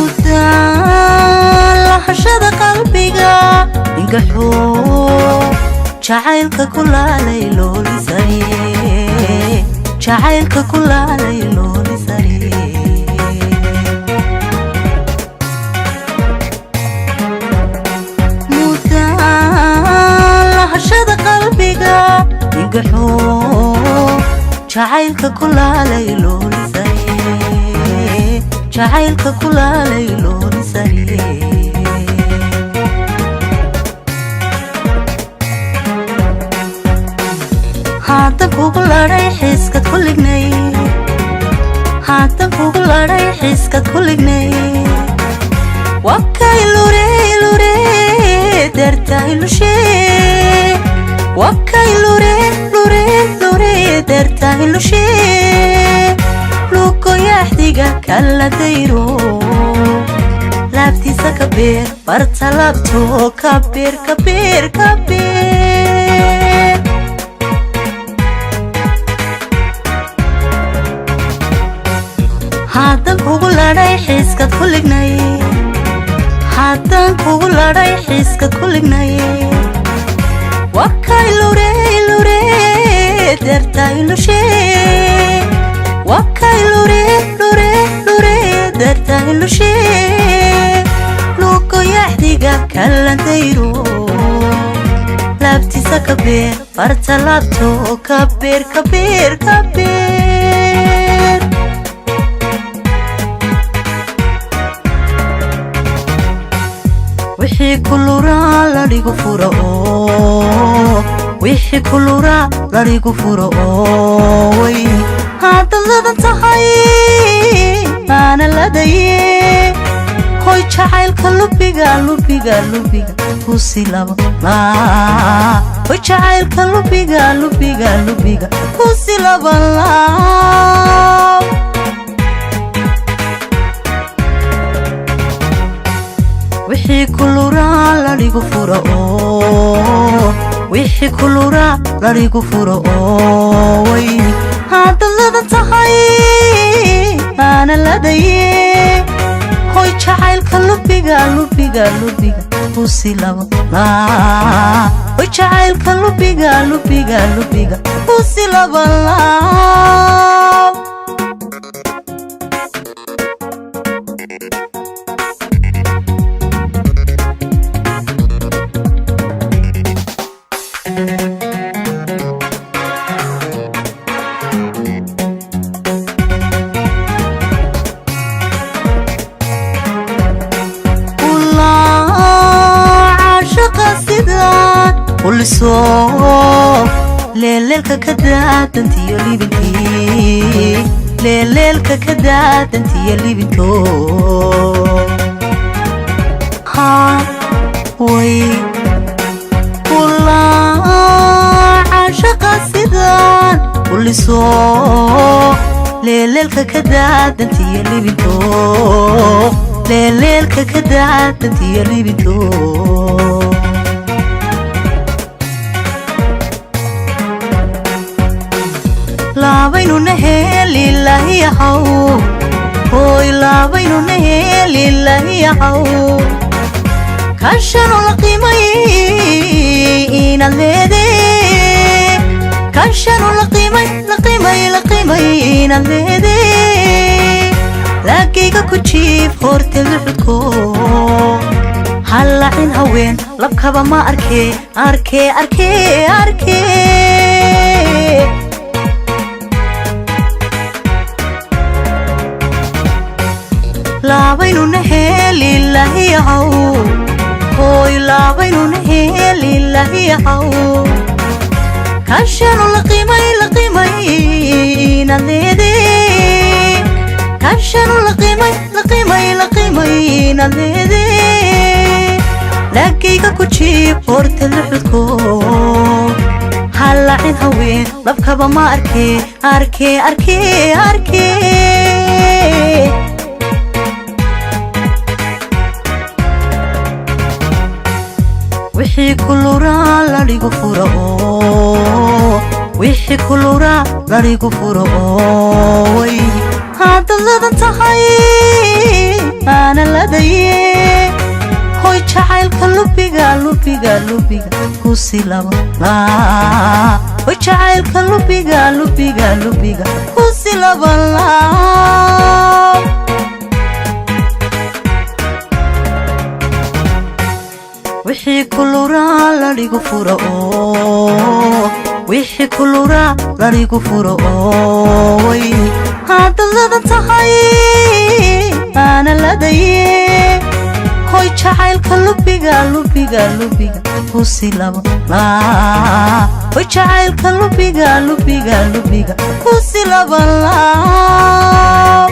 Muddaan lahashada qalbiga ingaxuu jacaylka ku laalay loolisare, jacaylka ku laalay loolisare. Muddaan lahashada qalbiga ingaxuu jacaylka ku laalay loolisare, jacaylka ku laalay loolisare. Haatan kugu ladhay xiiskad ku lignay, haatan kugu ladhay xiiskad ku lignay. Wakay lure lure dartailushe, wakay lure lure lure dartailushe. Lugoyaxdiga kala dayro, laabtiisa ka beer barta laabto, ka beer, ka beer, ka beer. Haatan kugu ladhay xiiskad ku lignay, haddaan kugu ladhay xiiskad ku lignay. Wakay lure lure dartailushe, wakay lure lure lure dartailushe. Lugoyaxdiga kalandayro, laabtiisa ka beer barta laabto, ka beer, ka beer, ka beer. Wixii ku luraa ladhigu furo oo, wixii ku luraa ladhigu furo oo way. Haddaad ladan tahay maana ladaye, hoy jacaylka lubiga lubiga lubiga kusi laba laa, hoy jacaylka lubiga lubiga lubiga kusi laba laab. Wixii ku luraa ladhigu furo oo, wixii ku luraa ladhigu furo oo way. Haddaad ladan tahay maana ladaye, hoy jacaylka lubiga lubiga lubiga kusi laba laa, hoy jacaylka lubiga lubiga lubiga kusi laba laab. Caashaqa sidaan uliso, leeleelka ka daadantiyo libinkii, leeleelka ka daadantiyo libinto. Ha way caashaqa sidaan uliso, leeleelka ka daadantiyo libinto, leeleelka ka daadantiyo libinto. Laabaynuna heelilahiyahaw, hooy laabaynuna heelilahiyahaw. Kaashanu la qiimay inaad leedee, kaashanu la qiimay la qiimay la qiimay inaad leedee. Laagayga ku jiif horta luxudko, hallacin haween labkaba ma arkee, arkee, arkee, arkee. Laabaynuna heelilahiyahaw, hooy laabaynuna heelilahiyahaw. Kaashanu la qiimay la qiimay inaad leedee, kaashanu la qiimay la qiimay la qiimay inaad leedee. Laagayga ku jiib horta luxudko, hallacin haween labkaba ma arkee, arkee, arkee, arkee. Wixii ku luraa ladhigu furo. Wixii kuluraa larigu furo ooway, haddaad ladan tahay aana ladaye. Hoy jacaylka lubiga lubiga lubiga kusi laba laa. Hoy jacaylka lubiga lubiga lubiga kusi laba laa. Wixii kuluraa larigu furo oo, wixii kuluraa larigu furo ooway, haddaad ladan tahay aana ladaye. Hoy jacaylka lubiga lubiga lubiga kusi laba laa. Hoy jacaylka lubiga lubiga lubiga kusi laba laa.